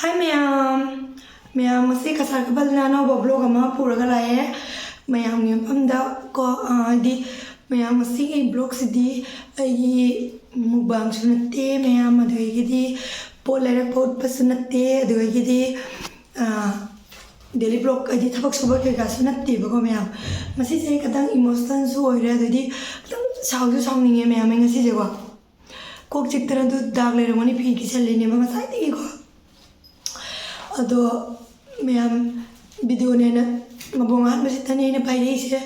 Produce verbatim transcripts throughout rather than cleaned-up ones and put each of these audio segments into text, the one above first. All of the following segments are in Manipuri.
ꯍꯥꯏ ꯃꯌꯥꯝ, ꯃꯌꯥꯝ ꯉꯁꯤ ꯀꯁꯥꯔ ꯀꯕꯜꯅ ꯑꯅꯧꯕ ꯕ꯭ꯂꯣꯛ ꯑꯃ ꯄꯨꯔꯒ ꯂꯥꯛꯑꯦ꯫ ꯃꯌꯥꯝꯒꯤ ꯃꯐꯝꯗ ꯀꯣ, ꯑ, ꯍꯥꯏꯗꯤ ꯃꯌꯥꯝ ꯉꯁꯤꯒꯤ ꯕ꯭ꯂꯣꯛꯁꯤꯗꯤ ꯑꯩꯒꯤ ꯃꯨꯛꯕꯥꯡꯁꯨ ꯅꯠꯇꯦ ꯃꯌꯥꯝ, ꯑꯗꯨꯗꯒꯤꯗꯤ ꯄꯣꯠ ꯂꯩꯔꯛꯄ ꯎꯠꯄꯁꯨ ꯅꯠꯇꯦ, ꯑꯗꯨꯗꯒꯤꯗꯤ, ꯑ, ꯗꯦꯂꯤ ꯕ꯭ꯂꯣꯛ ꯍꯥꯏꯗꯤ ꯊꯕꯛ ꯁꯨꯕ ꯀꯩꯀꯥꯁꯨ ꯅꯠꯇꯦꯕꯀꯣ ꯃꯌꯥꯝ꯫ ꯉꯁꯤꯁꯦ ꯑꯩ ꯈꯤꯇꯪ ꯏꯃꯣꯁꯅꯦꯜꯁꯨ ꯑꯣꯏꯔꯦ, ꯑꯗꯩꯗꯤ ꯈꯤꯇꯪ ꯁꯥꯎꯁꯨ ꯁꯥꯎꯅꯤꯡꯉꯦ ꯃꯌꯥꯝ꯫ ꯑꯩ ꯉꯁꯤꯁꯦꯀꯣ ꯀꯣꯛ ꯆꯤꯛꯇꯅ ꯑꯗꯨ ꯗꯥꯛ ꯂꯩꯔꯝꯒꯅꯤ, ꯐꯤ ꯀꯤꯁꯜꯂꯤꯅꯦꯕ ꯉꯁꯥꯏꯗꯒꯤꯀꯣ꯫ ꯑꯗꯣ ꯃꯌꯥꯝ, ꯚꯤꯗꯤꯑꯣꯅꯦꯅ ꯃꯕꯣꯡ ꯑꯍꯥꯟꯕꯁꯤꯗꯅꯦ ꯑꯩꯅ ꯄꯥꯏꯔꯛꯏꯁꯦ꯫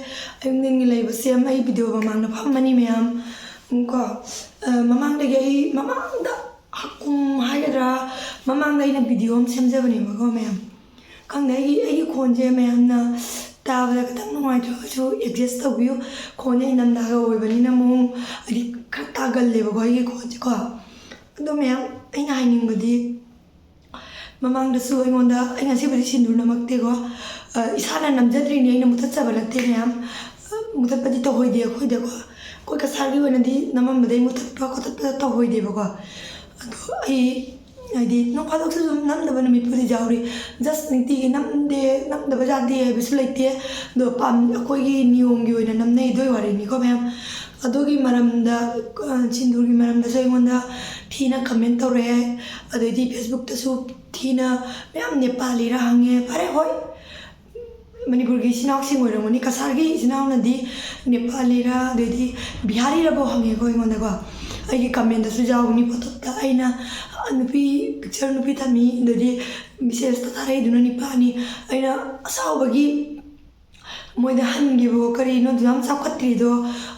ꯑꯌꯨꯛ ꯅꯨꯡꯊꯤꯟꯒꯤ ꯂꯩꯕꯁꯦ ꯑꯩ ꯚꯤꯗꯤꯑꯣ ꯃꯃꯥꯡꯗ ꯐꯝꯃꯅꯤ ꯃꯌꯥꯝ꯫ ꯀꯣ, ꯑ, ꯃꯃꯥꯡꯗꯒꯤ ꯑꯩ, ꯃꯃꯥꯡꯗ ꯍꯀꯨꯝ ꯍꯥꯏꯒꯗ꯭ꯔꯥ, ꯃꯃꯥꯡꯗ ꯑꯩꯅ ꯚꯤꯗꯤꯑꯣ ꯑꯃ ꯁꯦꯝꯖꯕꯅꯦꯕꯀꯣ ꯃꯌꯥꯝ꯫ ꯈꯪꯗꯦ, ꯑꯩꯒꯤ, ꯑꯩꯒꯤ ꯈꯣꯟꯁꯦ ꯃꯌꯥꯝꯅ ꯇꯥꯕꯗ ꯈꯤꯇꯪ ꯅꯨꯡꯉꯥꯏꯇ꯭ꯔꯒꯁꯨ ꯑꯦꯗꯖꯁ ꯇꯧꯕꯤꯌꯨ꯫ ꯈꯣꯟꯁꯦ ꯏꯪꯊꯝꯊꯥꯒ ꯑꯣꯏꯕꯅꯤꯅ ꯑꯃꯨꯛ ꯍꯥꯏꯗꯤ ꯈꯔ ꯇꯥꯒꯜꯂꯦꯕꯀꯣ ꯑꯩꯒꯤ ꯈꯣꯟꯁꯦꯀꯣ꯫ ꯑꯗꯣ ꯃꯌꯥꯝ, ꯑꯩꯅ ꯍꯥꯏꯅꯤꯡꯕꯗꯤ, ꯃꯃꯥꯡꯗꯁꯨ ꯑꯩꯉꯣꯟꯗ, ꯑꯩ ꯉꯁꯤꯕꯨꯗꯤ ꯁꯤꯟꯗꯨꯔ ꯅꯝꯃꯛꯇꯦꯀꯣ, ꯑ, ꯏꯁꯥꯅ ꯅꯝꯖꯗ꯭ꯔꯤꯅꯤ, ꯑꯩꯅ ꯃꯨꯊꯠꯆꯕ ꯅꯠꯇꯦ ꯃꯌꯥꯝ꯫ ꯑ, ꯃꯨꯊꯠꯄꯗꯤ ꯇꯧꯍꯣꯏꯗꯦ ꯑꯩꯈꯣꯏꯗꯀꯣ꯫ ꯑꯩꯈꯣꯏ ꯀꯁꯥꯔꯒꯤ ꯑꯣꯏꯅꯗꯤ ꯅꯝꯃꯝꯕꯗꯩ ꯃꯨꯊꯠꯄ ꯈꯣꯠꯇꯠꯄ ꯇꯧꯍꯣꯏꯗꯦꯕꯀꯣ꯫ ꯑꯗꯣ ꯑꯩ ꯍꯥꯏꯗꯤ ꯅꯣꯡ ꯐꯥꯗꯣꯛꯁꯨ ꯑꯗꯨꯝ ꯅꯝꯗꯕ ꯅꯨꯃꯤꯠꯄꯨꯗꯤ ꯌꯥꯎꯔꯤ꯫ ꯖꯁ ꯅꯨꯡꯇꯤꯒꯤ ꯅꯝꯗꯦ, ꯅꯝꯗꯕ ꯌꯥꯗꯦ ꯍꯥꯏꯕꯁꯨ ꯂꯩꯇꯦ꯫ ꯑꯗꯣ ꯄꯥꯝ-, ꯑꯩꯈꯣꯏꯒꯤ ꯅꯤꯌꯣꯝꯒꯤ ꯑꯣꯏꯅ ꯅꯝꯅꯩ, ꯑꯗꯨꯒꯤ ꯋꯥꯔꯤꯅꯤꯀꯣ ꯃꯌꯥꯝ꯫ ꯑꯗꯨꯒꯤ ꯃꯔꯝꯗ, ꯑ, ꯁꯤꯟꯗꯨꯔꯒꯤ ꯃꯔꯝꯗꯁꯨ ꯑꯩꯉꯣꯟꯗ ꯊꯤꯅ ꯀꯃꯦꯟ ꯇꯧꯔꯛꯑꯦ꯫ ꯑꯗꯩꯗꯤ ꯐꯦꯁꯕꯨꯛꯇꯁꯨ ꯊꯤꯅ ꯃꯌꯥꯝ ꯅꯦꯄꯥꯂꯤꯔ ꯍꯪꯉꯦ꯫ ꯐꯔꯦ, ꯍꯣꯏ, ꯃꯅꯤꯄꯨꯔꯒꯤ ꯏꯆꯤꯟ ꯏꯅꯥꯎꯁꯤꯡ ꯑꯣꯏꯔꯝꯒꯅꯤ꯫ ꯀꯁꯥꯔꯒꯤ ꯏꯆꯤꯟ ꯏꯅꯥꯎꯅꯗꯤ ꯅꯦꯄꯥꯂꯤꯔ ꯑꯗꯩꯗꯤ ꯕꯤꯍꯥꯔꯤꯔꯕꯨ ꯍꯪꯉꯦꯀꯣ ꯑꯩꯉꯣꯟꯗꯀꯣ꯫ ꯑꯩꯒꯤ ꯀꯃꯦꯟꯗꯁꯨ ꯌꯥꯎꯕꯅꯤ ꯐꯣꯇꯣꯗ꯫ ꯑꯩꯅ ꯅꯨꯄꯤ, ꯄꯤꯛꯆꯔ ꯅꯨꯄꯤ ꯊꯝꯃꯤ, ꯑꯗꯩꯗꯤ ꯃꯦꯁꯦꯖꯇ ꯊꯥꯔꯛꯏꯗꯨꯅ ꯅꯤꯄꯥꯅꯤ꯫ ꯑꯩꯅ ꯑꯁꯥꯎꯕꯒꯤ ꯃꯣꯏꯗ ꯍꯟꯈꯤꯕꯀꯣ, "ꯀꯔꯤꯅꯣ ꯑꯗꯨ ꯌꯥꯝ ꯆꯥꯎꯈꯠꯇ꯭ꯔꯤꯗꯣ?"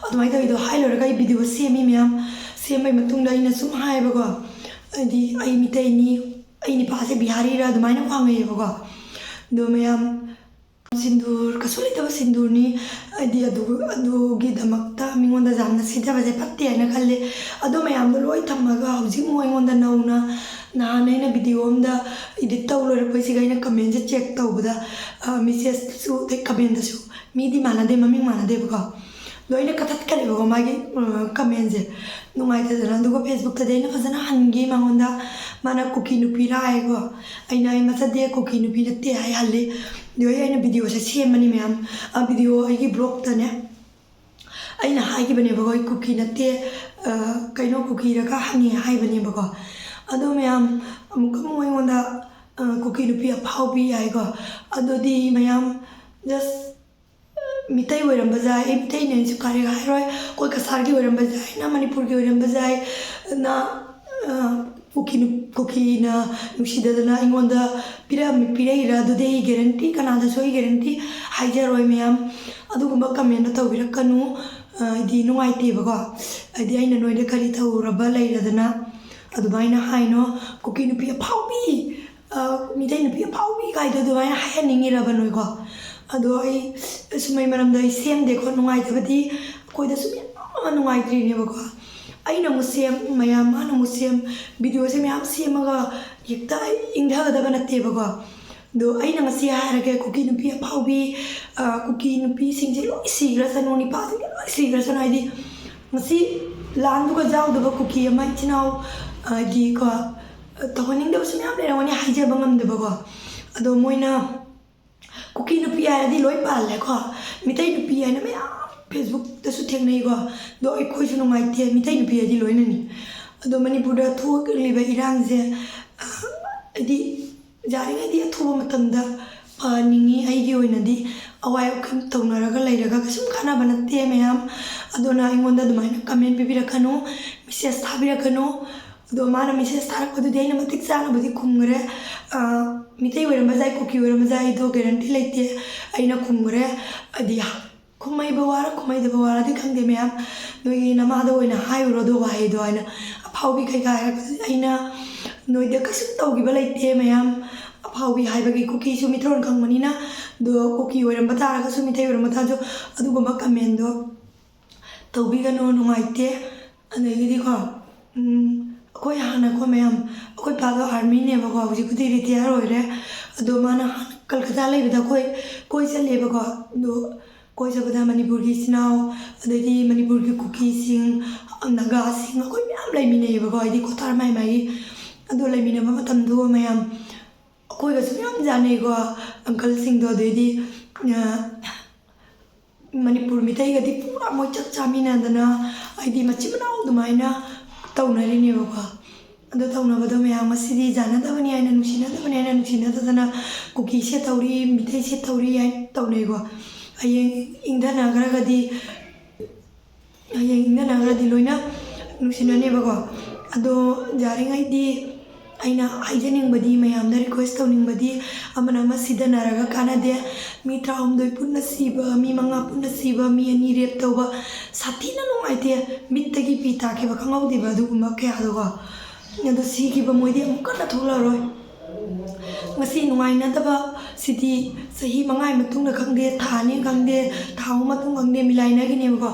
ꯑꯗꯨꯃꯥꯏꯅ ꯇꯧꯋꯤꯗꯣ ꯍꯥꯏ ꯂꯣꯏꯔꯒ ꯑꯩ ꯚꯤꯗꯤꯑꯣ ꯁꯦꯝꯃꯤ ꯃꯌꯥꯝ꯫ ꯁꯦꯝꯕꯩ ꯃꯇꯨꯡꯗ ꯑꯩꯅ ꯁꯨꯝ ꯍꯥꯏꯕꯀꯣ, ꯍꯥꯏꯗꯤ ꯑꯩ ꯃꯤꯇꯩꯅꯤ, ꯑꯩ ꯅꯤꯄꯥꯁꯦ ꯕꯤꯍꯥꯔꯤꯔ ꯑꯗꯨꯃꯥꯏꯅ ꯋꯥꯡꯉꯛꯑꯦꯕꯀꯣ꯫ ꯑꯗꯣ ꯃꯌꯥꯝ, ꯁꯤꯟꯗꯨꯔ ꯀꯩꯁꯨ ꯂꯩꯇꯕ ꯁꯤꯟꯗꯨꯔꯅꯤ, ꯍꯥꯏꯗꯤ ꯑꯗꯨ, ꯑꯗꯨꯒꯤꯗꯃꯛꯇ ꯃꯤꯉꯣꯟꯗ ꯌꯥꯝꯅ ꯁꯤꯊꯕꯁꯦ ꯐꯠꯇꯦ ꯍꯥꯏꯅ ꯈꯜꯂꯦ꯫ ꯑꯗꯣ ꯃꯌꯥꯝꯗꯣ ꯂꯣꯏ ꯊꯝꯃꯒ ꯍꯧꯖꯤꯛ ꯑꯃꯨꯛ ꯑꯩꯉꯣꯟꯗ ꯅꯧꯅ, ꯅꯍꯥꯟ ꯑꯩꯅ ꯚꯤꯗꯤꯑꯣ ꯑꯃꯗ ꯏꯗꯤꯠ ꯇꯧ ꯂꯣꯏꯔꯛꯄꯩꯁꯤꯒ ꯑꯩꯅ ꯀꯃꯦꯟꯁꯦ ꯆꯦꯛ ꯇꯧꯕꯗ, ꯑ, ꯃꯦꯁꯦꯖꯇꯁꯨ ꯑꯗꯩ ꯀꯃꯦꯟꯗꯁꯨ ꯃꯤꯗꯤ ꯃꯥꯟꯅꯗꯦ, ꯃꯃꯤꯡ ꯃꯥꯟꯅꯗꯦꯕꯀꯣ꯫ ꯂꯣꯏꯅ ꯀꯛꯊꯠꯈ꯭ꯔꯦꯕꯀꯣ ꯃꯥꯒꯤ, ꯑ, ꯀꯃꯦꯟꯁꯦ ꯅꯨꯡꯉꯥꯏꯇꯗꯅ꯫ ꯑꯗꯨꯒ ꯐꯦꯁꯕꯨꯛꯇꯗꯤ ꯑꯩꯅ ꯐꯖꯅ ꯍꯟꯈꯤ ꯃꯉꯣꯟꯗ, ꯃꯥꯅ ꯀꯨꯀꯤ ꯅꯨꯄꯤꯔꯥ ꯍꯥꯏꯀꯣ꯫ ꯑꯩꯅ ꯑꯩ ꯃꯆꯠꯇꯦ, ꯀꯨꯀꯤ ꯅꯨꯄꯤ ꯅꯠꯇꯦ ꯍꯥꯏꯍꯜꯂꯤ꯫ ꯑꯗꯨꯒꯤ ꯑꯩꯅ videoꯁꯦ ꯁꯦꯝꯕꯅꯤ ꯃꯌꯥꯝ꯫ ꯑ, video ꯑꯩꯒꯤ blogꯇꯅꯦ ꯑꯩꯅ ꯍꯥꯏꯈꯤꯕꯅꯦꯕꯀꯣ, "ꯑꯩ ꯀꯨꯀꯤ ꯅꯠꯇꯦ, ꯑ, ꯀꯩꯅꯣ ꯀꯨꯀꯤꯔꯒ ꯍꯪꯉꯦ" ꯍꯥꯏꯕꯅꯦꯕꯀꯣ꯫ ꯑꯗꯣ ꯃꯌꯥꯝ ꯑꯃꯨꯛꯀ ꯑꯃꯨꯛ ꯑꯩꯉꯣꯟꯗ, ꯑ, "ꯀꯨꯀꯤ ꯅꯨꯄꯤ ꯑꯐꯥꯎꯕꯤ" ꯍꯥꯏꯀꯣ꯫ ꯑꯗꯨꯗꯤ ꯃꯌꯥꯝ just ꯃꯤꯇꯩ ꯑꯣꯏꯔꯝꯕ ꯌꯥꯏ, ꯑꯩ ꯃꯤꯇꯩꯅꯦꯅꯁꯨ ꯀꯥꯔꯦ ꯍꯥꯏꯔꯣꯏ, ꯑꯩꯈꯣꯏ ꯀꯁꯥꯔꯒꯤ ꯑꯣꯏꯔꯝꯕ ꯌꯥꯏ, ꯅ ꯃꯅꯤꯄꯨꯔꯒꯤ ꯑꯣꯏꯔꯝꯕ ꯌꯥꯏ, ꯅ, ꯑ, ꯀꯨꯀꯤ ꯅꯨ-, ꯀꯨꯀꯤꯅ ꯅꯨꯡꯁꯤꯗꯗꯅ ꯑꯩꯉꯣꯟꯗ ꯄꯤꯔꯛꯑꯝꯃꯤ-, ꯄꯤꯔꯛꯏꯔꯥ? ꯑꯗꯨꯗꯤ ꯑꯩ guarantee, ꯀꯅꯥꯗꯁꯨ ꯑꯩ guarantee ꯍꯥꯏꯖꯔꯣꯏ ꯃꯌꯥꯝ꯫ ꯑꯗꯨꯒꯨꯝꯕ commentꯗꯣ ꯇꯧꯕꯤꯔꯛꯀꯅꯨ, ꯑ, ꯍꯥꯏꯗꯤ ꯅꯨꯡꯉꯥꯏꯇꯦꯕꯀꯣ꯫ ꯍꯥꯏꯗꯤ ꯑꯩꯅ ꯅꯣꯏꯗ ꯀꯔꯤ ꯇꯧꯔꯨꯔꯕ ꯂꯩꯔꯗꯅ ꯑꯗꯨꯃꯥꯏꯅ ꯍꯥꯏꯅꯣ? ꯀꯨꯀꯤ ꯅꯨꯄꯤ ꯑꯐꯥꯎꯕꯤ, ꯑ, ꯃꯤꯇꯩ ꯅꯨꯄꯤ ꯑꯐꯥꯎꯕꯤ ꯀꯥꯏꯗꯣ ꯑꯗꯨꯃꯥꯏꯅ ꯍꯥꯏꯍꯟꯅꯤꯡꯉꯤꯔꯕ ꯅꯣꯏꯀꯣ? ꯑꯗꯣ ꯑꯩ ꯁꯨꯝꯃꯩ ꯃꯔꯝꯗ ꯑꯩ ꯁꯦꯝꯗꯦꯀꯣ, ꯅꯨꯡꯉꯥꯏꯇꯕꯗꯤ ꯑꯩꯈꯣꯏꯗꯁꯨ ꯃꯌꯥꯝ ꯑꯃ ꯅꯨꯡꯉꯥꯏꯇ꯭ꯔꯤꯅꯦꯕꯀꯣ꯫ ꯑꯩꯅ ꯑꯃꯨꯛ ꯁꯦꯝ, ꯃꯌꯥꯝ ꯃꯥꯅ ꯑꯃꯨꯛ ꯁꯦꯝ, videoꯁꯦ ꯃꯌꯥꯝ ꯁꯦꯝꯃꯒ ꯍꯦꯛꯇ ꯑꯩ ꯏꯪꯊꯒꯗꯕ ꯅꯠꯇꯦꯕꯀꯣ꯫ ꯑꯗꯣ ꯑꯩꯅ ꯉꯁꯤ ꯍꯥꯏꯔꯒꯦ, ꯀꯨꯀꯤ ꯅꯨꯄꯤ ꯑꯐꯥꯎꯕꯤ, ꯑ, ꯀꯨꯀꯤ ꯅꯨꯄꯤꯁꯤꯡꯁꯦ ꯂꯣꯏ ꯁꯤꯈ꯭ꯔꯁꯅꯨ, ꯅꯤꯄꯥꯁꯤꯡꯁꯦ ꯂꯣꯏ ꯁꯤꯈ꯭ꯔꯁꯅꯨ꯫ ꯍꯥꯏꯗꯤ ꯉꯁꯤ ꯂꯥꯟꯗꯨꯒ ꯌꯥꯎꯗꯕ ꯀꯨꯀꯤ ꯑꯃ ꯏꯆꯤꯟ ꯏꯅꯥꯎ, ꯍꯥꯏꯗꯤ ꯀꯣ, ꯇꯧꯍꯟꯅꯤꯡꯗꯕꯁꯨ ꯃꯌꯥꯝ ꯂꯩꯔꯝꯒꯅꯤ, ꯍꯥꯏꯖꯕ ꯉꯝꯗꯕꯀꯣ꯫ ꯑꯗꯣ ꯃꯣꯏꯅ ꯀꯨꯀꯤ ꯅꯨꯄꯤ ꯍꯥꯏꯔꯗꯤ ꯂꯣꯏ ꯄꯥꯜꯂꯦꯀꯣ, ꯃꯤꯇꯩ ꯅꯨꯄꯤ ꯍꯥꯏꯅ ꯃꯌꯥꯝ Facebookꯇꯁꯨ ꯊꯦꯡꯅꯩꯀꯣ꯫ ꯑꯗꯣ ꯑꯩꯈꯣꯏꯁꯨ ꯅꯨꯡꯉꯥꯏꯇꯦ, ꯃꯤꯇꯩ ꯅꯨꯄꯤ ꯍꯥꯏꯗꯤ ꯂꯣꯏꯅꯅꯤ꯫ ꯑꯗꯣ ꯃꯅꯤꯄꯨꯔꯗ ꯊꯣꯛꯂꯤꯕ ꯏꯔꯥꯡꯁꯦ, ꯑ, ꯍꯥꯏꯗꯤ ꯌꯥꯔꯤꯉꯩꯗꯤ ꯑꯊꯨꯕ ꯃꯇꯝꯗ ꯐꯍꯟꯅꯤꯡꯉꯤ꯫ ꯑꯩꯒꯤ ꯑꯣꯏꯅꯗꯤ ꯑꯋꯥꯏ ꯑꯈꯨꯝ ꯇꯧꯅꯔꯒ ꯂꯩꯔꯒ ꯀꯩꯁꯨꯝ ꯀꯥꯟꯅꯕ ꯅꯠꯇꯦ ꯃꯌꯥꯝ꯫ ꯑꯗꯨꯅ ꯑꯩꯉꯣꯟꯗ ꯑꯗꯨꯃꯥꯏꯅ comment ꯄꯤꯕꯤꯔꯛꯀꯅꯨ, message ꯊꯥꯕꯤꯔꯛꯀꯅꯨ꯫ ꯑꯗꯣ ꯃꯥꯅ message ꯊꯥꯔꯛꯄꯗꯨꯗꯤ ꯑꯩꯅ ꯃꯇꯤꯛ ꯆꯥꯅꯕꯨꯗꯤ ꯈꯨꯝꯈ꯭ꯔꯦ꯫ ꯑ, ꯃꯤꯇꯩ ꯑꯣꯏꯔꯝꯕ ꯌꯥꯏ, ꯀꯨꯀꯤ ꯑꯣꯏꯔꯝꯕ ꯌꯥꯏ, ꯑꯩꯗꯣ guarantee ꯂꯩꯇꯦ꯫ ꯑꯩꯅ ꯈꯨꯝꯈ꯭ꯔꯦ꯫ ꯍꯥꯏꯗꯤ ꯈꯨꯝꯍꯩꯕ ꯋꯥꯔ ꯈꯨꯝꯍꯩꯗꯕ ꯋꯥꯔꯗꯤ ꯈꯪꯗꯦ ꯃꯌꯥꯝ, ꯅꯣꯏꯒꯤ ꯅꯃꯥꯗ ꯑꯣꯏꯅ ꯍꯥꯏꯔꯨꯔꯣ ꯑꯗꯨ ꯋꯥꯍꯩꯗꯣ ꯍꯥꯏꯅ꯫ ꯑꯐꯥꯎꯕꯤ ꯀꯩꯀꯥ ꯍꯥꯏꯔꯛꯄꯗꯨꯗꯤ ꯑꯩꯅ ꯅꯣꯏꯗ ꯀꯩꯁꯨ ꯇꯧꯈꯤꯕ ꯂꯩꯇꯦ ꯃꯌꯥꯝ꯫ ꯑꯐꯥꯎꯕꯤ ꯍꯥꯏꯕꯒꯤ ꯀꯨꯀꯤꯁꯨ ꯃꯤꯊꯣꯟ ꯈꯪꯕꯅꯤꯅ, ꯑꯗꯣ ꯀꯨꯀꯤ ꯑꯣꯏꯔꯝꯕ ꯇꯥꯔꯒꯁꯨ, ꯃꯤꯇꯩ ꯑꯣꯏꯔꯝꯕ ꯇꯥꯔꯁꯨ, ꯑꯗꯨꯒꯨꯝꯕ commentꯗꯣ ꯇꯧꯕꯤꯒꯅꯨ, ꯅꯨꯡꯉꯥꯏꯇꯦ꯫ ꯑꯗꯒꯤꯗꯤꯀꯣ, ꯎꯝ, ꯑꯩꯈꯣꯏ ꯍꯥꯟꯅꯀꯣ ꯃꯌꯥꯝ, ꯑꯩꯈꯣꯏ ꯄꯥꯗꯣ armyꯅꯦꯕꯀꯣ, ꯍꯧꯖꯤꯛꯄꯨꯗꯤ retire ꯑꯣꯏꯔꯦ꯫ ꯑꯗꯣ ꯃꯥꯅ ꯍꯥꯟꯅ ꯀꯜꯀꯇꯥ ꯂꯩꯕꯗ ꯑꯩꯈꯣꯏ ꯀꯣꯏ ꯆꯠꯂꯦꯕꯀꯣ꯫ ꯑꯗꯣ ꯀꯣꯏ ꯆꯠꯄꯗ ꯃꯅꯤꯄꯨꯔꯒꯤ ꯏꯆꯤꯟ ꯏꯅꯥꯎ, ꯑꯗꯩꯗꯤ ꯃꯅꯤꯄꯨꯔꯒꯤ ꯀꯨꯀꯤꯁꯤꯡ, ꯅꯥꯒꯥꯁꯤꯡ, ꯑꯩꯈꯣꯏ ꯃꯌꯥꯝ ꯂꯩꯃꯤꯟꯅꯩꯌꯦꯕꯀꯣ, ꯍꯥꯏꯗꯤ ꯀꯣꯊꯥꯔ ꯃꯥꯏ ꯃꯥꯏꯒꯤ꯫ ꯑꯗꯣ ꯂꯩꯃꯤꯟꯅꯕ ꯃꯇꯝꯗꯣ ꯃꯌꯥꯝ ꯑꯩꯈꯣꯏꯒꯁꯨ ꯌꯥꯝ ꯆꯥꯟꯅꯩꯀꯣ, ꯑꯪꯀꯜꯁꯤꯡꯗꯣ꯫ ꯑꯗꯩꯗꯤ, ꯑ, ꯃꯅꯤꯄꯨꯔ ꯃꯤꯇꯩꯒꯗꯤ ꯄꯨꯔꯥ ꯃꯣꯏ ꯆꯞ ꯆꯥꯃꯤꯟꯅꯗꯅ, ꯍꯥꯏꯗꯤ ꯃꯆꯤꯟ ꯃꯅꯥꯎ ꯑꯗꯨꯃꯥꯏꯅ ꯇꯧꯅꯔꯤꯅꯦꯕꯀꯣ꯫ ꯑꯗꯣ ꯇꯧꯅꯕꯗꯣ ꯃꯌꯥꯝ ꯉꯁꯤꯗꯤ ꯌꯥꯅꯗꯕꯅꯤ ꯍꯥꯏꯅ, ꯅꯨꯡꯁꯤꯅꯗꯕꯅꯤ ꯍꯥꯏꯅ ꯅꯨꯡꯁꯤꯅꯗꯗꯅ ꯀꯨꯀꯤ ꯁꯦꯠ ꯇꯧꯔꯤ, ꯃꯤꯇꯩ ꯁꯦꯠ ꯇꯧꯔꯤ ꯍꯥꯏꯅ ꯇꯧꯅꯩꯀꯣ꯫ ꯍꯌꯦꯡ ꯏꯪꯊꯅꯈ꯭ꯔꯒꯗꯤ, ꯍꯌꯦꯡ ꯏꯪꯊꯅꯈ꯭ꯔꯗꯤ ꯂꯣꯏꯅ ꯅꯨꯡꯁꯤꯅꯅꯦꯕꯀꯣ꯫ ꯑꯗꯣ ꯌꯥꯔꯤꯉꯩꯗꯤ ꯑꯩꯅ ꯍꯥꯏꯖꯅꯤꯡꯕꯗꯤ, ꯃꯌꯥꯝꯗ request ꯇꯧꯅꯤꯡꯕꯗꯤ, ꯑꯃꯅ ꯑꯃ ꯁꯤꯗꯅꯔꯒ ꯀꯥꯟꯅꯗꯦ꯫ ꯃꯤ ꯇꯔꯥꯍꯨꯝꯗꯣꯏ ꯄꯨꯟꯅ ꯁꯤꯕ, ꯃꯤ ꯃꯉꯥ ꯄꯨꯟꯅ ꯁꯤꯕ, ꯃꯤ ꯑꯅꯤ rape ꯇꯧꯕ, ꯁꯥꯊꯤꯅ ꯅꯨꯡꯉꯥꯏꯇꯦ꯫ ꯃꯤꯠꯇꯒꯤ ꯄꯤ ꯇꯥꯈꯤꯕ ꯈꯪꯍꯧꯗꯦꯕ ꯑꯗꯨꯒꯨꯝꯕ ꯀꯌꯥꯗꯣꯀꯣ꯫ ꯑꯗꯣ ꯁꯤꯈꯤꯕ ꯃꯣꯏꯗꯤ ꯑꯃꯨꯛ ꯍꯟꯅ ꯊꯣꯛꯂꯛꯑꯔꯣꯏ꯫ ꯉꯁꯤ ꯅꯨꯡꯉꯥꯏꯅꯗꯕ ꯁꯤꯗꯤ ꯆꯍꯤ ꯃꯉꯥꯒꯤ ꯃꯇꯨꯡꯗ ꯈꯪꯗꯦ, ꯊꯥ ꯑꯅꯤ ꯈꯪꯗꯦ, ꯊꯥ ꯑꯍꯨꯝ ꯃꯇꯨꯡ ꯈꯪꯗꯦ, ꯃꯤꯂꯥꯏꯅꯈꯤꯅꯦꯕꯀꯣ꯫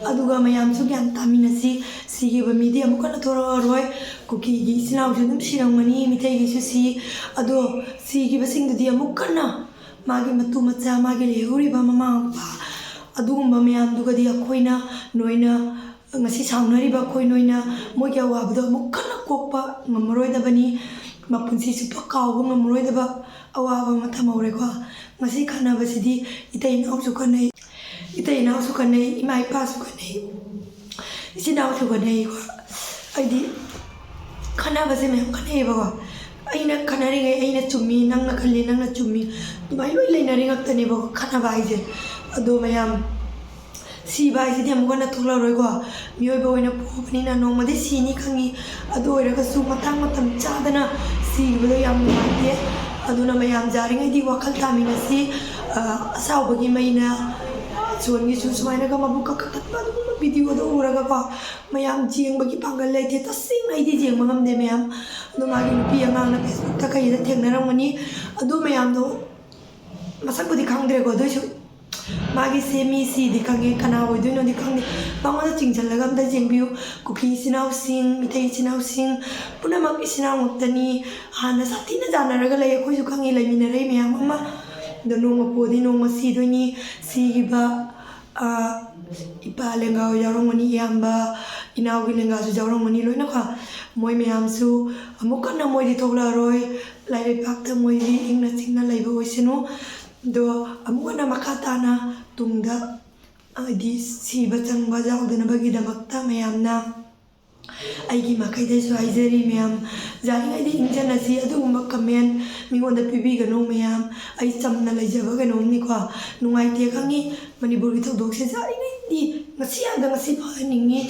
ꯑꯗꯨꯒ ꯃꯌꯥꯝꯁꯨ ꯒ꯭ꯌꯥꯟ ꯇꯥꯃꯤꯟꯅꯁꯤ, ꯁꯤꯈꯤꯕ ꯃꯤꯗꯤ ꯑꯃꯨꯛ ꯍꯟꯅ ꯊꯣꯛꯂꯛꯑꯔꯣꯏ꯫ ꯀꯨꯀꯤꯒꯤ ꯏꯆꯤꯟ ꯏꯅꯥꯎꯁꯨ ꯑꯗꯨꯝ ꯁꯤꯔꯝꯒꯅꯤ, ꯃꯤꯇꯩꯒꯤꯁꯨ ꯁꯤ꯫ ꯑꯗꯣ ꯁꯤꯈꯤꯕꯁꯤꯡꯗꯨꯗꯤ ꯑꯃꯨꯛ ꯍꯟꯅ ꯃꯥꯒꯤ ꯃꯇꯨ ꯃꯆꯥ, ꯃꯥꯒꯤ ꯂꯩꯍꯧꯔꯤꯕ ꯃꯃꯥ ꯃꯄꯥ, ꯑꯗꯨꯒꯨꯝꯕ ꯃꯌꯥꯝꯗꯨꯒꯗꯤ ꯑꯩꯈꯣꯏꯅ, ꯅꯣꯏꯅ, ꯉꯁꯤ ꯁꯥꯎꯅꯔꯤꯕ ꯑꯩꯈꯣꯏ ꯅꯣꯏꯅ ꯃꯣꯏꯒꯤ ꯑꯋꯥꯕꯗꯣ ꯑꯃꯨꯛ ꯍꯟꯅ ꯀꯣꯛꯄ ꯉꯝꯃꯔꯣꯏꯗꯕꯅꯤ, ꯃꯄꯨꯟꯁꯤ ꯆꯨꯞꯄ ꯀꯥꯎꯕ ꯉꯝꯃꯔꯣꯏꯗꯕ ꯑꯋꯥꯕ ꯑꯃ ꯊꯝꯍꯧꯔꯦꯀꯣ꯫ ꯉꯁꯤ ꯈꯠꯅꯕꯁꯤꯗꯤ ꯏꯇꯩ ꯏꯅꯥꯎꯁꯨ ꯈꯠꯅꯩ, ꯏꯇꯩ ꯏꯅꯥꯎꯁꯨ ꯈꯠꯅꯩ, ꯏꯃꯥ ꯏꯄꯥꯁꯨ ꯈꯠꯅꯩ, ꯏꯆꯤꯟ ꯏꯅꯥꯎꯁꯨ ꯈꯠꯅꯩꯀꯣ꯫ ꯑꯩꯗꯤ ꯈꯠꯅꯕꯁꯦ ꯃꯌꯥꯝ ꯈꯠꯅꯩꯌꯦꯕꯀꯣ꯫ ꯑꯩꯅ ꯈꯠꯅꯔꯤꯉꯩ ꯑꯩꯅ ꯆꯨꯝꯃꯤ, ꯅꯪꯅ ꯈꯜꯂꯤ ꯅꯪꯅ ꯆꯨꯝꯃꯤ, ꯑꯗꯨꯃꯥꯏꯅ ꯂꯣꯏ ꯂꯩꯅꯔꯤ ꯉꯥꯛꯇꯅꯦꯕꯀꯣ ꯈꯠꯅꯕ ꯍꯥꯏꯁꯦ꯫ ꯑꯗꯣ ꯃꯌꯥꯝ, ꯁꯤꯕ ꯍꯥꯏꯁꯤꯗꯤ ꯑꯃꯨꯛ ꯍꯟꯅ ꯊꯣꯛꯂꯛꯑꯔꯣꯏꯀꯣ꯫ ꯃꯤꯑꯣꯏꯕ ꯑꯣꯏꯅ ꯄꯣꯛꯑꯕꯅꯤꯅ ꯅꯣꯡꯃꯗꯤ ꯁꯤꯅꯤ ꯈꯪꯉꯤ꯫ ꯑꯗꯨ ꯑꯣꯏꯔꯒꯁꯨ ꯃꯇꯥꯡ ꯃꯇꯝ ꯆꯥꯗꯅ ꯁꯤꯈꯤꯕꯗꯣ ꯌꯥꯝ ꯅꯨꯡꯉꯥꯏꯇꯦ꯫ ꯑꯗꯨꯅ ꯃꯌꯥꯝ ꯌꯥꯔꯤꯉꯩꯗꯤ ꯋꯥꯈꯜ ꯇꯥꯃꯤꯟꯅꯁꯤ꯫ ꯑ, ꯑꯁꯥꯎꯕꯒꯤ ꯃꯩꯅ ꯁꯣꯟꯒꯤꯁꯨ ꯁꯨꯃꯥꯏꯅꯒ ꯃꯕꯨꯛꯀ ꯀꯛꯊꯠꯄ ꯑꯗꯨꯒꯨꯝꯕ videoꯗꯣ ꯎꯔꯒꯀꯣ ꯃꯌꯥꯝ ꯌꯦꯡꯕꯒꯤ ꯄꯥꯡꯒꯜ ꯂꯩꯇꯦ꯫ ꯇꯁꯦꯡꯅ ꯑꯩꯗꯤ ꯌꯦꯡꯕ ꯉꯝꯗꯦ ꯃꯌꯥꯝ꯫ ꯑꯗꯣ ꯃꯥꯒꯤ ꯅꯨꯄꯤ ꯑꯉꯥꯡꯅ Facebookꯇ ꯀꯩꯗ ꯊꯦꯡꯅꯔꯝꯒꯅꯤ꯫ ꯑꯗꯨ ꯃꯌꯥꯝꯗꯣ ꯃꯁꯛꯄꯨꯗꯤ ꯈꯪꯗ꯭ꯔꯦꯀꯣ, ꯑꯗꯨꯏꯁꯨ ꯃꯥꯒꯤꯁꯦ ꯃꯤ ꯁꯤꯗꯤ ꯈꯪꯉꯦ, ꯀꯅꯥ ꯑꯣꯏꯗꯣꯏꯅꯣꯗꯤ ꯈꯪꯗꯦ꯫ ꯃꯉꯣꯟꯗ ꯆꯤꯡꯁꯤꯜꯂꯒ ꯑꯝꯇ ꯌꯦꯡꯕꯤꯌꯨ꯫ ꯀꯨꯀꯤ ꯏꯆꯤꯟ ꯏꯅꯥꯎꯁꯤꯡ, ꯃꯤꯇꯩ ꯏꯆꯤꯟ ꯏꯅꯥꯎꯁꯤꯡ ꯄꯨꯝꯅꯃꯛ ꯏꯆꯤꯟ ꯏꯅꯥꯎ ꯉꯥꯛꯇꯅꯤ꯫ ꯍꯥꯟꯅ ꯁꯥꯊꯤꯅ ꯌꯥꯅꯔꯒ ꯂꯩ, ꯑꯩꯈꯣꯏꯁꯨ ꯈꯪꯉꯤ, ꯂꯩꯃꯤꯟꯅꯔꯛꯏ ꯃꯌꯥꯝ ꯑꯃ꯫ ꯑꯗꯣ ꯅꯣꯡꯃ ꯄꯣꯗꯤ ꯅꯣꯡꯃ ꯁꯤꯗꯣꯏꯅꯤ꯫ ꯁꯤꯈꯤꯕ, ꯑ, ꯏꯄꯥ ꯂꯦꯡꯒꯥ ꯌꯥꯎꯔꯝꯒꯅꯤ, ꯏꯌꯥꯝꯕ, ꯏꯅꯥꯎꯒꯤ ꯂꯦꯡꯒꯥꯁꯨ ꯌꯥꯎꯔꯝꯒꯅꯤ ꯂꯣꯏꯅꯀꯣ꯫ ꯃꯣꯏ ꯃꯌꯥꯝꯁꯨ ꯑꯃꯨꯛ ꯍꯟꯅ ꯃꯣꯏꯗꯤ ꯊꯣꯛꯂꯛꯑꯔꯣꯏ꯫ ꯂꯥꯏꯔꯩꯄꯥꯛꯇ ꯃꯣꯏꯗꯤ ꯏꯪꯅ ꯆꯤꯛꯅ ꯂꯩꯕ ꯑꯣꯏꯁꯅꯨ꯫ ꯑꯗꯣ ꯑꯃꯨꯛ ꯍꯟꯅ ꯃꯈꯥ ꯇꯥꯅ ꯇꯨꯡꯗ, ꯍꯥꯏꯗꯤ, ꯁꯤꯕ ꯆꯪꯕ ꯌꯥꯎꯗꯅꯕꯒꯤꯗꯃꯛꯇ ꯃꯌꯥꯝꯅ ꯑꯩꯒꯤ ꯃꯥꯏꯀꯩꯗꯩꯁꯨ ꯍꯥꯏꯖꯔꯤ꯫ ꯃꯌꯥꯝ ꯌꯥꯔꯤꯉꯩꯗꯤ ꯏꯪꯖꯟꯅꯁꯤ꯫ ꯑꯗꯨꯒꯨꯝꯕ comment ꯃꯤꯉꯣꯟꯗ ꯄꯤꯕꯤꯒꯅꯨ ꯃꯌꯥꯝ꯫ ꯑꯩ ꯆꯝꯅ ꯂꯩꯖꯕ ꯀꯩꯅꯣꯝꯅꯤꯀꯣ꯫ ꯅꯨꯡꯉꯥꯏꯇꯦ ꯈꯪꯉꯤ꯫ ꯃꯅꯤꯄꯨꯔꯒꯤ ꯊꯧꯗꯣꯛꯁꯦ ꯌꯥꯔꯤꯉꯩꯗꯤ ꯉꯁꯤ ꯑꯗ ꯉꯁꯤ ꯐꯍꯟꯅꯤꯡꯉꯤ꯫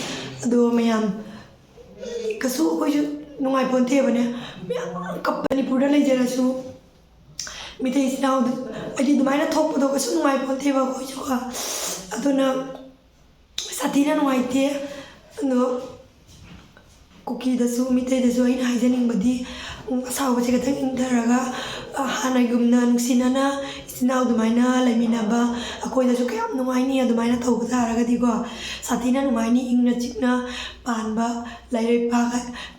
ꯑꯗꯣ ꯃꯌꯥꯝ, ꯀꯩꯁꯨ ꯑꯩꯈꯣꯏꯁꯨ ꯅꯨꯡꯉꯥꯏꯄꯣꯟꯇꯦꯕꯅꯦ꯫ ꯃꯌꯥꯝ ꯀꯞ-, ꯃꯅꯤꯄꯨꯔꯗ ꯂꯩꯖꯔꯁꯨ ꯃꯤꯇꯩ ꯏꯆꯤꯟ ꯏꯅꯥꯎꯗ ꯍꯥꯏꯗꯤ ꯑꯗꯨꯃꯥꯏꯅ ꯊꯣꯛꯄꯗꯣ ꯀꯩꯁꯨ ꯅꯨꯡꯉꯥꯏꯄꯣꯟꯇꯦꯕ ꯑꯩꯈꯣꯏꯁꯨꯀꯣ꯫ ꯑꯗꯨꯅ ꯁꯥꯊꯤꯅ ꯅꯨꯡꯉꯥꯏꯇꯦ꯫ ꯑꯗꯣ ꯀꯨꯀꯤꯗꯁꯨ, ꯃꯤꯇꯩꯗꯁꯨ ꯑꯩꯅ ꯍꯥꯏꯖꯅꯤꯡꯕꯗꯤ, ꯎꯝ, ꯑꯁꯥꯎꯕꯁꯦ ꯈꯤꯇꯪ ꯏꯪꯊꯔꯒ, ꯑ, ꯍꯥꯟꯅꯒꯨꯝꯅ ꯅꯨꯡꯁꯤꯅꯅ ꯏꯆꯤꯟ ꯏꯅꯥꯎ ꯑꯗꯨꯃꯥꯏꯅ ꯂꯩꯃꯤꯟꯅꯕ ꯑꯩꯈꯣꯏꯗꯁꯨ ꯀꯌꯥꯝ ꯅꯨꯡꯉꯥꯏꯅꯤ꯫ ꯑꯗꯨꯃꯥꯏꯅ ꯇꯧꯕ ꯇꯥꯔꯒꯗꯤꯀꯣ, ꯁꯥꯊꯤꯅ ꯅꯨꯡꯉꯥꯏꯅꯤ꯫ ꯏꯪꯅ ꯆꯤꯛꯅ ꯄꯥꯟꯕ ꯂꯩꯔꯩꯄꯥꯛ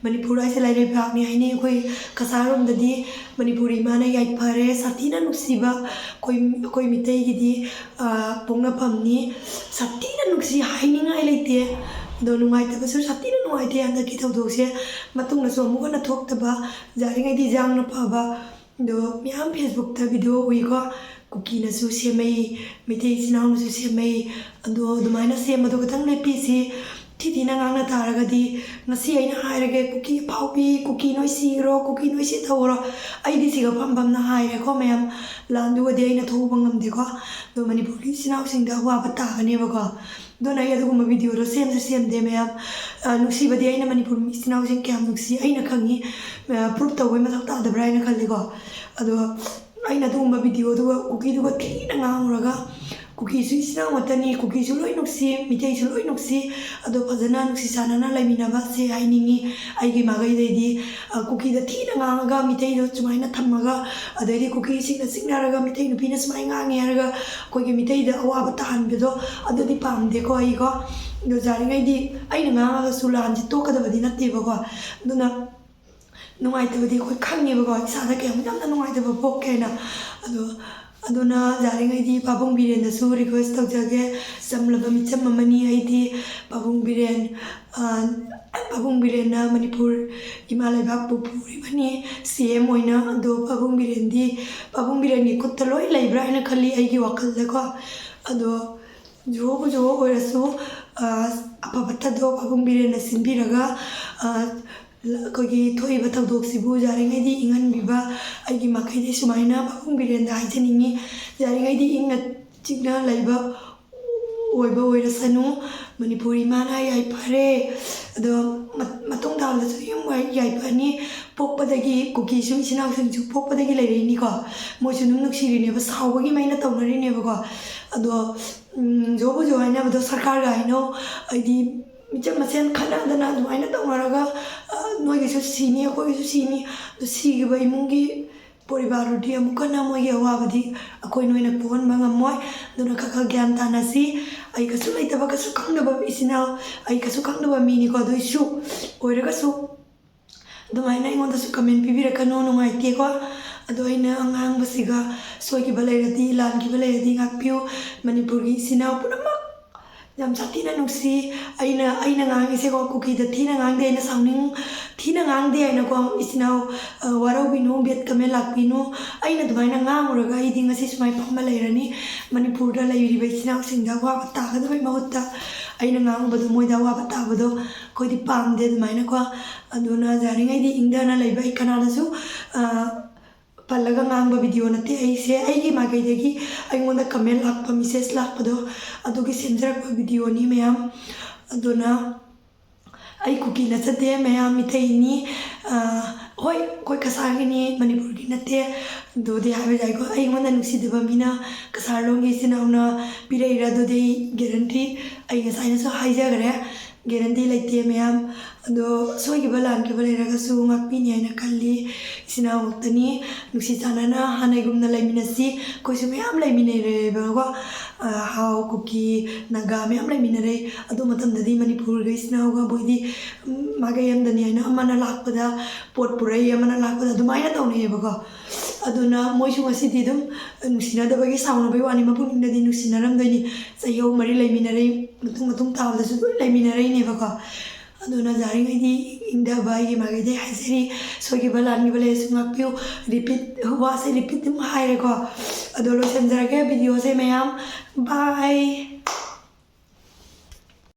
ꯃꯅꯤꯄꯨꯔ ꯍꯥꯏꯁꯦ ꯂꯩꯔꯩꯄꯥꯛꯅꯤ ꯍꯥꯏꯅꯩ꯫ ꯑꯩꯈꯣꯏ ꯀꯁꯥꯔꯣꯝꯗꯗꯤ ꯃꯅꯤꯄꯨꯔꯤ ꯏꯃꯥꯅ ꯌꯥꯏꯐꯔꯦ, ꯁꯥꯊꯤꯅ ꯅꯨꯡꯁꯤꯕ ꯑꯩꯈꯣꯏ, ꯑꯩꯈꯣꯏ ꯃꯤꯇꯩꯒꯤꯗꯤ, ꯑ, ꯄꯣꯛꯅꯐꯝꯅꯤ꯫ ꯁꯥꯊꯤꯅ ꯅꯨꯡꯁꯤ, ꯍꯥꯏꯅꯤꯡꯉꯥꯏ ꯂꯩꯇꯦ꯫ ꯑꯗꯣ ꯅꯨꯡꯉꯥꯏꯇꯕꯁꯨ ꯁꯥꯊꯤꯅ ꯅꯨꯡꯉꯥꯏꯇꯦ ꯍꯟꯗꯛꯀꯤ ꯊꯧꯗꯣꯛꯁꯦ꯫ ꯃꯇꯨꯡꯗꯁꯨ ꯑꯃꯨꯛ ꯍꯟꯅ ꯊꯣꯛꯇꯕ, ꯌꯥꯔꯤꯉꯩꯗꯤ ꯌꯥꯡꯅ ꯐꯕ꯫ ꯑꯗꯣ ꯃꯌꯥꯝ Facebook-ꯇ video ꯎꯏꯀꯣ, ꯀꯨꯀꯤꯅꯁꯨ ꯁꯦꯝꯃꯩ, ꯃꯩꯇꯩ ꯏꯆꯤꯟ ꯏꯅꯥꯎꯅꯁꯨ ꯁꯦꯝꯃꯩ꯫ ꯑꯗꯣ ꯑꯗꯨꯃꯥꯏꯅ ꯁꯦꯝꯕꯗꯣ ꯈꯤꯇꯪ ꯂꯦꯞꯄꯤꯁꯤ꯫ ꯊꯤ ꯊꯤꯅ ꯉꯥꯡꯅ ꯇꯥꯔꯒꯗꯤ, ꯉꯁꯤ ꯑꯩꯅ ꯍꯥꯏꯔꯒꯦ, "ꯀꯨꯀꯤ ꯑꯐꯥꯎꯕꯤ, ꯀꯨꯀꯤ ꯅꯣꯏ ꯁꯤꯈ꯭ꯔꯣ, ꯀꯨꯀꯤ ꯅꯣꯏ ꯁꯤ ꯇꯧꯔꯣ", ꯑꯩꯗꯤ ꯁꯤꯒ ꯐꯝ ꯐꯝꯅ ꯍꯥꯏꯔꯦꯀꯣ ꯃꯌꯥꯝ꯫ ꯂꯥꯟꯗꯨꯒꯗꯤ ꯑꯩꯅ ꯊꯣꯛꯎꯕ ꯉꯝꯗꯦꯀꯣ꯫ ꯑꯗꯣ ꯃꯅꯤꯄꯨꯔꯒꯤ ꯏꯆꯤꯟ ꯏꯅꯥꯎꯁꯤꯡꯗ ꯑꯋꯥꯕ ꯇꯥꯒꯅꯦꯕꯀꯣ꯫ ꯑꯗꯨꯅ ꯑꯩ ꯑꯗꯨꯒꯨꯝꯕ video-ꯗꯣ ꯁꯦꯝꯁꯨ ꯁꯦꯝꯗꯦ ꯃꯌꯥꯝ꯫ ꯑ, ꯅꯨꯡꯁꯤꯕꯗꯤ ꯑꯩꯅ ꯃꯅꯤꯄꯨꯔ ꯏꯆꯤꯟ ꯏꯅꯥꯎꯁꯤꯡ ꯀꯌꯥꯝ ꯅꯨꯡꯁꯤ ꯑꯩꯅ ꯈꯪꯉꯤ꯫ ꯑ, proof ꯇꯧꯕꯩ ꯃꯊꯧ ꯇꯥꯗꯕ꯭ꯔꯥ ꯍꯥꯏꯅ ꯈꯜꯂꯤꯀꯣ꯫ ꯑꯗꯣ ꯑꯩꯅ ꯑꯗꯨꯒꯨꯝꯕ video-ꯗꯨꯒ ꯀꯨꯀꯤꯗꯨꯒ ꯊꯤꯅ ꯉꯥꯡꯉꯨꯔꯒ, ꯀꯨꯀꯤꯁꯨ ꯏꯆꯤꯟ ꯏꯅꯥꯎ ꯉꯥꯛꯇꯅꯤ, ꯀꯨꯀꯤꯁꯨ ꯂꯣꯏ ꯅꯨꯡꯁꯤ, ꯃꯤꯇꯩꯁꯨ ꯂꯣꯏ ꯅꯨꯡꯁꯤ, ꯑꯗꯣ ꯐꯖꯅ ꯅꯨꯡꯁꯤ ꯆꯥꯟꯅꯅ ꯂꯩꯃꯤꯟꯅꯕꯁꯦ ꯍꯥꯏꯅꯤꯡꯉꯤ꯫ ꯑꯩꯒꯤ ꯃꯥꯏꯀꯩꯗꯩꯗꯤ, ꯑ, ꯀꯨꯀꯤꯗ ꯊꯤꯅ ꯉꯥꯡꯉꯒ ꯃꯤꯇꯩꯗꯣ ꯁꯨꯃꯥꯏꯅ ꯊꯝꯃꯒ, ꯑꯗꯩꯗꯤ ꯀꯨꯀꯤꯁꯤꯡꯅ ꯆꯤꯛꯅꯔꯒ ꯃꯤꯇꯩ ꯅꯨꯄꯤꯅ ꯁꯨꯃꯥꯏꯅ ꯉꯥꯡꯉꯦ ꯍꯥꯏꯔꯒ ꯑꯩꯈꯣꯏꯒꯤ ꯃꯤꯇꯩꯗ ꯑꯋꯥꯕ ꯇꯥꯍꯟꯕꯗꯣ ꯑꯗꯨꯗꯤ ꯄꯥꯝꯗꯦꯀꯣ ꯑꯩꯀꯣ꯫ ꯑꯗꯣ ꯌꯥꯔꯤꯉꯩꯗꯤ ꯑꯩꯅ ꯉꯥꯡꯉꯒꯁꯨ ꯂꯥꯟꯁꯦ ꯇꯣꯛꯀꯗꯕꯗꯤ ꯅꯠꯇꯦꯕꯀꯣ꯫ ꯑꯗꯨꯅ ꯅꯨꯡꯉꯥꯏꯇꯕꯗꯤ ꯑꯩꯈꯣꯏ ꯈꯪꯉꯦꯕꯀꯣ, ꯏꯁꯥꯗ ꯀꯌꯥꯃꯨꯛ ꯌꯥꯝꯅ ꯅꯨꯡꯉꯥꯏꯇꯕ ꯄꯣꯛꯀꯦ ꯍꯥꯏꯅ꯫ ꯑꯗꯣ ꯑꯗꯨꯅ ꯌꯥꯔꯤꯉꯩꯗꯤ ꯄꯥꯕꯨꯡ ꯕꯤꯔꯦꯟꯗꯁꯨ request ꯇꯧꯖꯒꯦ, ꯆꯝꯂꯕ ꯃꯤꯆꯝ ꯑꯃꯅꯤ ꯑꯩꯗꯤ꯫ ꯄꯥꯕꯨꯡ ꯕꯤꯔꯦꯟ, ꯑ, ꯄꯥꯕꯨꯡ ꯕꯤꯔꯦꯟꯅ ꯃꯅꯤꯄꯨꯔ ꯏꯃꯥ ꯂꯩꯕꯥꯛꯄꯨ ꯄꯨꯔꯤꯕꯅꯤ, C M ꯑꯣꯏꯅ꯫ ꯑꯗꯣ ꯄꯥꯕꯨꯡ ꯕꯤꯔꯦꯟꯗꯤ, ꯄꯥꯕꯨꯡ ꯕꯤꯔꯦꯟꯒꯤ ꯈꯨꯠꯇ ꯂꯣꯏ ꯂꯩꯕ꯭ꯔꯥ ꯍꯥꯏꯅ ꯈꯜꯂꯤ ꯑꯩꯒꯤ ꯋꯥꯈꯜꯗꯀꯣ꯫ ꯑꯗꯣ ꯖꯨꯍꯣ ꯖꯨꯍꯣ ꯑꯣꯏꯔꯁꯨ, ꯑ, ꯑꯐ ꯐꯠꯇꯗꯣ ꯄꯥꯕꯨꯡ ꯕꯤꯔꯦꯟꯅ ꯁꯤꯟꯕꯤꯔꯒ, ꯑ, ꯑꯩꯈꯣꯏꯒꯤ ꯊꯣꯛꯏꯕ ꯊꯧꯗꯣꯛꯁꯤꯕꯨ ꯌꯥꯔꯤꯉꯩꯗꯤ ꯏꯪꯍꯟꯕꯤꯕ ꯑꯩꯒꯤ ꯃꯥꯏꯀꯩꯗꯒꯤ ꯁꯨꯃꯥꯏꯅ ꯄꯥꯕꯨꯡ ꯕꯤꯔꯦꯟꯗ ꯍꯥꯏꯖꯅꯤꯡꯉꯤ꯫ ꯌꯥꯔꯤꯉꯩꯗꯤ ꯏꯪꯅ ꯆꯤꯛꯅ ꯂꯩꯕ ꯑꯣꯏꯕ ꯑꯣꯏꯔꯁꯅꯨ꯫ ꯃꯅꯤꯄꯨꯔ ꯏꯃꯥꯅ ꯌꯥꯏꯐꯔꯦ꯫ ꯑꯗꯣ ꯃ-, ꯃꯇꯨꯡ ꯇꯥꯕꯗꯁꯨ ꯌꯥꯝ ꯋꯥꯏ-, ꯌꯥꯏꯐꯅꯤ꯫ ꯄꯣꯛꯄꯗꯒꯤ ꯀꯨꯀꯤꯁꯨ ꯏꯆꯤꯟ ꯏꯅꯥꯎꯁꯤꯡꯁꯨ ꯄꯣꯛꯄꯗꯒꯤ ꯂꯩꯔꯛꯏꯅꯤꯀꯣ꯫ ꯃꯣꯏꯁꯨ ꯑꯗꯨꯝ ꯅꯨꯡꯁꯤꯔꯤꯅꯦꯕ, ꯁꯥꯎꯕꯒꯤ ꯃꯩꯅ ꯇꯧꯅꯔꯤꯅꯦꯕꯀꯣ꯫ ꯑꯗꯣ, ꯎꯝ, ꯖꯣꯕꯨ ꯖꯣ ꯍꯥꯏꯅꯕꯗꯣ ꯁꯔꯀꯥꯔꯒ ꯍꯥꯏꯅꯧ꯫ ꯍꯥꯏꯗꯤ ꯃꯤꯆꯝ ꯃꯁꯦꯟ ꯈꯠꯅꯗꯅ ꯑꯗꯨꯃꯥꯏꯅ ꯇꯧꯅꯔꯒ, ꯑ, ꯅꯣꯏꯒꯤꯁꯨ ꯁꯤꯅꯤ, ꯑꯩꯈꯣꯏꯒꯤꯁꯨ ꯁꯤꯅꯤ꯫ ꯑꯗꯨ ꯁꯤꯈꯤꯕ ꯏꯃꯨꯡꯒꯤ ꯄꯣꯔꯤꯕꯥꯔꯗꯨꯗꯤ ꯑꯃꯨꯛ ꯍꯟꯅ ꯃꯣꯏꯒꯤ ꯑꯋꯥꯕꯗꯤ ꯑꯩꯈꯣꯏ ꯅꯣꯏꯅ ꯀꯣꯛꯍꯟꯕ ꯉꯝꯃꯣꯏ꯫ ꯑꯗꯨꯅ ꯈꯔ ꯈꯔ ꯒ꯭ꯌꯥꯟ ꯇꯥꯅꯁꯤ꯫ ꯑꯩ ꯀꯩꯁꯨ ꯂꯩꯇꯕ, ꯀꯩꯁꯨ ꯈꯪꯗꯕ ꯏꯆꯤꯟ ꯏꯅꯥꯎ, ꯑꯩ ꯀꯩꯁꯨ ꯈꯪꯗꯕ ꯃꯤꯅꯤꯀꯣ꯫ ꯑꯗꯨꯏꯁꯨ ꯑꯣꯏꯔꯒꯁꯨ ꯑꯗꯨꯃꯥꯏꯅ ꯑꯩꯉꯣꯟꯗꯁꯨ comment ꯄꯤꯕꯤꯔꯛꯀꯅꯨ, ꯅꯨꯡꯉꯥꯏꯇꯦꯀꯣ꯫ ꯑꯗꯣ ꯑꯩꯅ ꯉꯥꯡꯕꯁꯤꯒ ꯁꯣꯏꯈꯤꯕ ꯂꯩꯔꯗꯤ, ꯂꯥꯟꯈꯤꯕ ꯂꯩꯔꯗꯤ ꯉꯥꯛꯄꯤꯌꯨ꯫ ꯃꯅꯤꯄꯨꯔꯒꯤ ꯏꯆꯤꯟ ꯏꯅꯥꯎ ꯄꯨꯝꯅꯃꯛ ꯌꯥꯝ ꯁꯥꯊꯤꯅ ꯅꯨꯡꯁꯤ꯫ ꯑꯩꯅ, ꯑꯩꯅ ꯉꯥꯡꯉꯤꯁꯦꯀꯣ, ꯀꯨꯀꯤꯗ ꯊꯤꯅ ꯉꯥꯡꯗꯦ, ꯑꯩꯅ ꯁꯥꯎꯅꯤꯡ-, ꯊꯤꯅ ꯉꯥꯡꯗꯦ ꯍꯥꯏꯅꯀꯣ, ꯏꯆꯤꯟ ꯏꯅꯥꯎ, ꯑ, ꯋꯥꯔꯧꯕꯤꯅꯨ, bad comment ꯂꯥꯛꯄꯤꯅꯨ꯫ ꯑꯩꯅ ꯑꯗꯨꯃꯥꯏꯅ ꯉꯥꯡꯉꯨꯔꯒ ꯑꯩꯗꯤ ꯉꯁꯤ ꯁꯨꯃꯥꯏꯅ ꯐꯝꯃ ꯂꯩꯔꯅꯤ꯫ ꯃꯅꯤꯄꯨꯔꯗ ꯂꯩꯔꯤꯕ ꯏꯆꯤꯟ ꯏꯅꯥꯎꯁꯤꯡꯗ ꯑꯋꯥꯕ ꯇꯥꯒꯗꯕꯒꯤ ꯃꯍꯨꯠꯇ ꯑꯩꯅ ꯉꯥꯡꯕꯗꯣ, ꯃꯣꯏꯗ ꯑꯋꯥꯕ ꯇꯥꯕꯗꯣ ꯑꯩꯈꯣꯏꯗꯤ ꯄꯥꯝꯗꯦ ꯑꯗꯨꯃꯥꯏꯅꯀꯣ꯫ ꯑꯗꯨꯅ ꯌꯥꯔꯤꯉꯩꯗꯤ ꯏꯪꯊꯅ ꯂꯩꯕ꯫ ꯑꯩ ꯀꯅꯥꯗꯁꯨ, ꯑ, ꯄꯜꯂꯒ ꯉꯥꯡꯕ video ꯅꯠꯇꯦ ꯑꯩꯁꯦ꯫ ꯑꯩꯒꯤ ꯃꯥꯏꯀꯩꯗꯒꯤ ꯑꯩꯉꯣꯟꯗ comment ꯂꯥꯛꯄ, message ꯂꯥꯛꯄꯗꯣ, ꯑꯗꯨꯒꯤ ꯁꯦꯝꯖꯔꯛꯄ video ꯅꯤ ꯃꯌꯥꯝ꯫ ꯑꯗꯨꯅ ꯑꯩ ꯀꯨꯀꯤ ꯅꯠꯆꯗꯦ, ꯃꯌꯥꯝ ꯃꯤꯇꯩꯅꯤ꯫ ꯑ, ꯍꯣꯏ, ꯑꯩꯈꯣꯏ ꯀꯁꯥꯔꯒꯤꯅꯤ, ꯃꯅꯤꯄꯨꯔꯒꯤ ꯅꯠꯇꯦ꯫ ꯑꯗꯨꯗꯤ ꯍꯥꯏꯕ ꯌꯥꯏꯀꯣ꯫ ꯑꯩꯉꯣꯟꯗ ꯅꯨꯡꯁꯤꯗꯕ ꯃꯤꯅ ꯀꯁꯥꯔ ꯂꯣꯝꯒꯤ ꯏꯆꯤꯟ ꯏꯅꯥꯎꯅ ꯄꯤꯔꯛꯏꯔꯥ? ꯑꯗꯨꯗꯤ ꯑꯩ guarantee, ꯑꯩ ꯉꯁꯥꯏꯅꯁꯨ ꯍꯥꯏꯖꯈ꯭ꯔꯦ, guarantee ꯂꯩꯇꯦ ꯃꯌꯥꯝ꯫ ꯑꯗꯣ ꯁꯣꯏꯈꯤꯕ ꯂꯥꯟꯈꯤꯕ ꯂꯩꯔꯒꯁꯨ ꯉꯥꯛꯄꯤꯅꯤ ꯍꯥꯏꯅ ꯈꯜꯂꯤ꯫ ꯏꯆꯤꯟ ꯏꯅꯥꯎ ꯉꯥꯛꯇꯅꯤ, ꯅꯨꯡꯁꯤ ꯆꯥꯟꯅꯅ ꯍꯥꯟꯅꯒꯨꯝꯅ ꯂꯩꯃꯤꯟꯅꯁꯤ꯫ ꯑꯩꯈꯣꯏꯁꯨ ꯃꯌꯥꯝ ꯂꯩꯃꯤꯟꯅꯔꯦꯕꯀꯣ꯫ ꯑ, ꯍꯥꯎ, ꯀꯨꯀꯤ, ꯅꯥꯒꯥ ꯃꯌꯥꯝ ꯂꯩꯃꯤꯟꯅꯔꯦ꯫ ꯑꯗꯨ ꯃꯇꯝꯗꯗꯤ ꯃꯅꯤꯄꯨꯔꯒ ꯏꯆꯤꯟ ꯏꯅꯥꯎꯒ ꯃꯣꯏꯗꯤ, ꯎꯝ, ꯃꯥꯏꯀꯩ ꯑꯃꯗꯅꯤ ꯍꯥꯏꯅ ꯑꯃꯅ ꯂꯥꯛꯄꯗ ꯄꯣꯠ ꯄꯨꯔꯛꯏ, ꯑꯃꯅ ꯂꯥꯛꯄꯗ ꯑꯗꯨꯃꯥꯏꯅ ꯇꯧꯅꯩꯌꯦꯕꯀꯣ꯫ ꯑꯗꯨꯅ ꯃꯣꯏꯁꯨ ꯉꯁꯤꯗꯤ ꯑꯗꯨꯝ ꯅꯨꯡꯁꯤꯅꯗꯕꯒꯤ ꯁꯥꯎꯅꯕꯒꯤ ꯋꯥꯅꯤ, ꯃꯄꯨꯛꯅꯤꯡꯗꯗꯤ ꯅꯨꯡꯁꯤꯅꯔꯝꯗꯣꯏꯅꯤ꯫ ꯆꯍꯤ ꯑꯍꯨꯝ ꯃꯔꯤ ꯂꯩꯃꯤꯟꯅꯔꯛꯏ, ꯃꯇꯨꯡ ꯃꯇꯨꯡ ꯇꯥꯕꯗꯁꯨ ꯑꯗꯨꯝ ꯂꯩꯃꯤꯟꯅꯔꯛꯏꯅꯦꯕꯀꯣ꯫ ꯑꯗꯨꯅ ꯖꯥꯔꯤꯉꯩꯗꯤ ꯏꯪꯊꯕ ꯑꯩꯒꯤ ꯃꯥꯏꯀꯩꯗꯩ ꯍꯥꯏꯖꯔꯤ꯫ ꯁꯣꯏꯈꯤꯕ ꯂꯥꯟꯈꯤꯕ ꯂꯩꯔꯁꯨ ꯉꯥꯛꯄꯤꯌꯨ꯫ Repeat, ꯋꯥꯁꯦ repeat ꯑꯗꯨꯝ ꯍꯥꯏꯔꯦꯀꯣ꯫ ꯑꯗꯣ ꯂꯣꯏꯁꯤꯟꯖꯔꯒꯦ videoꯁꯦ ꯃꯌꯥꯝ꯫ Bye꯫